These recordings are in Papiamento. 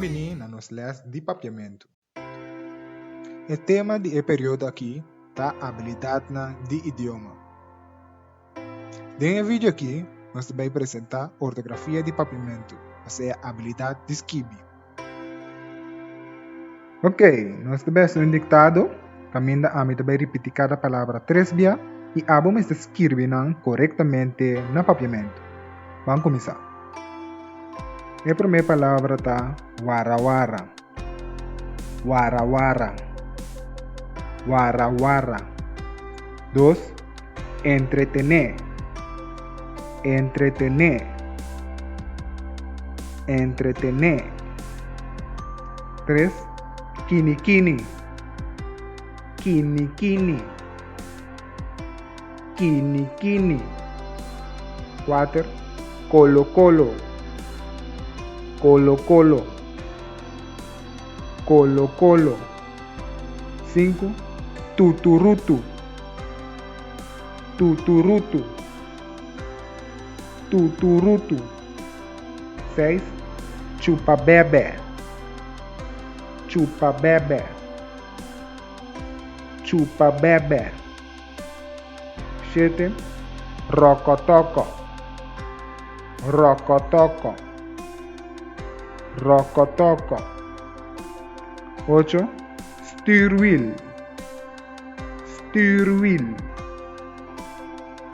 Bon bini na nos les di Papiamentu. E tema di e periodo aki ta abilidatnan di idioma. Den e video aki nos ta bai presenta ortografia di Papiamentu, osea abilidat di skibi. Ok, nos ta bai hasi un diktado kaminda ami ta bai ripiti kada palabra tres bia i abo mester skirbi nan korektamente na Papiamentu. Ban kuminsá. E promé palabra ta warawara. Warawara. Warawara. Dos, entretené. Entretené. Entretené. Tres, kinikini. Kinikini. Kinikini. Kuater, kolokolo. Kolokolo. Kolokolo. Sinku, tuturutu. Tuturutu. Tuturutu. Seis, chupabèbè. Chupabèbè. Chupabèbè. Shete, ròkòtòkò. Ròkòtòkò. Ròkòtòkò. Ocho, stuurwiel. Stuurwiel.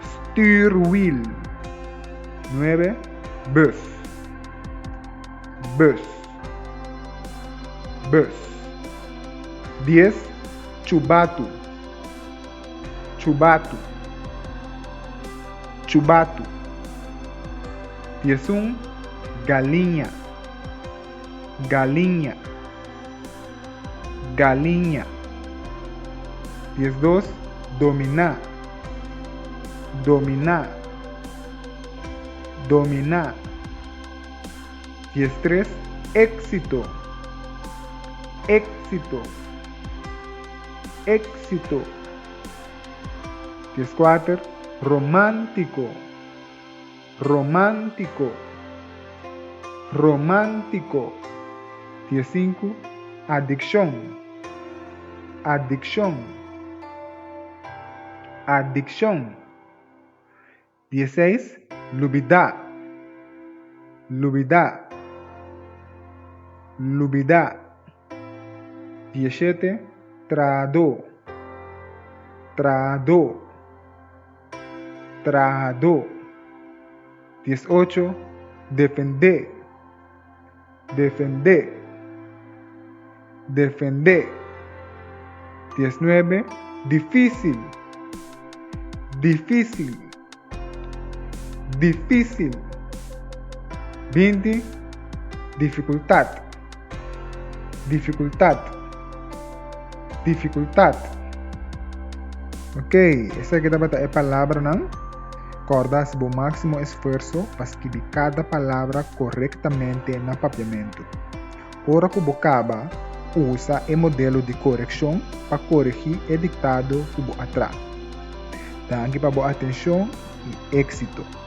Stuurwiel. Nuebe, bus. Bus. Bus. Dies, chubatu. Chubatu. Chubatu. Diesun, galiña. Galiña. Galiña. Diesdos, dominá. Dominá. Dominá. Diestres, éksito. Éksito. Éksito. Dieskuater, romántiko. Romántiko. Romántiko. Diesinku, adikshon. Adikshon. Adikshon. Dieseis, lubidá. Lubidá. Lubidá. Dieshete, trahadó. Trahadó. Trahadó. Diesocho, defendé. Defendé. Defendé. Diesnuebe, difísil. Difísil. Difísil. Binti, difikultat. Difikultat. Difikultat. Ok, esaki tabata e palabranan. Kòrda hasi bo máksimo esfuerso pa skibi kada palabra korektamente na papiamentu. Ora ku bo kaba, usa e modelo di korekshon pa koregí e diktado ku bo a traha. Danki pa bo atenshon i éksito!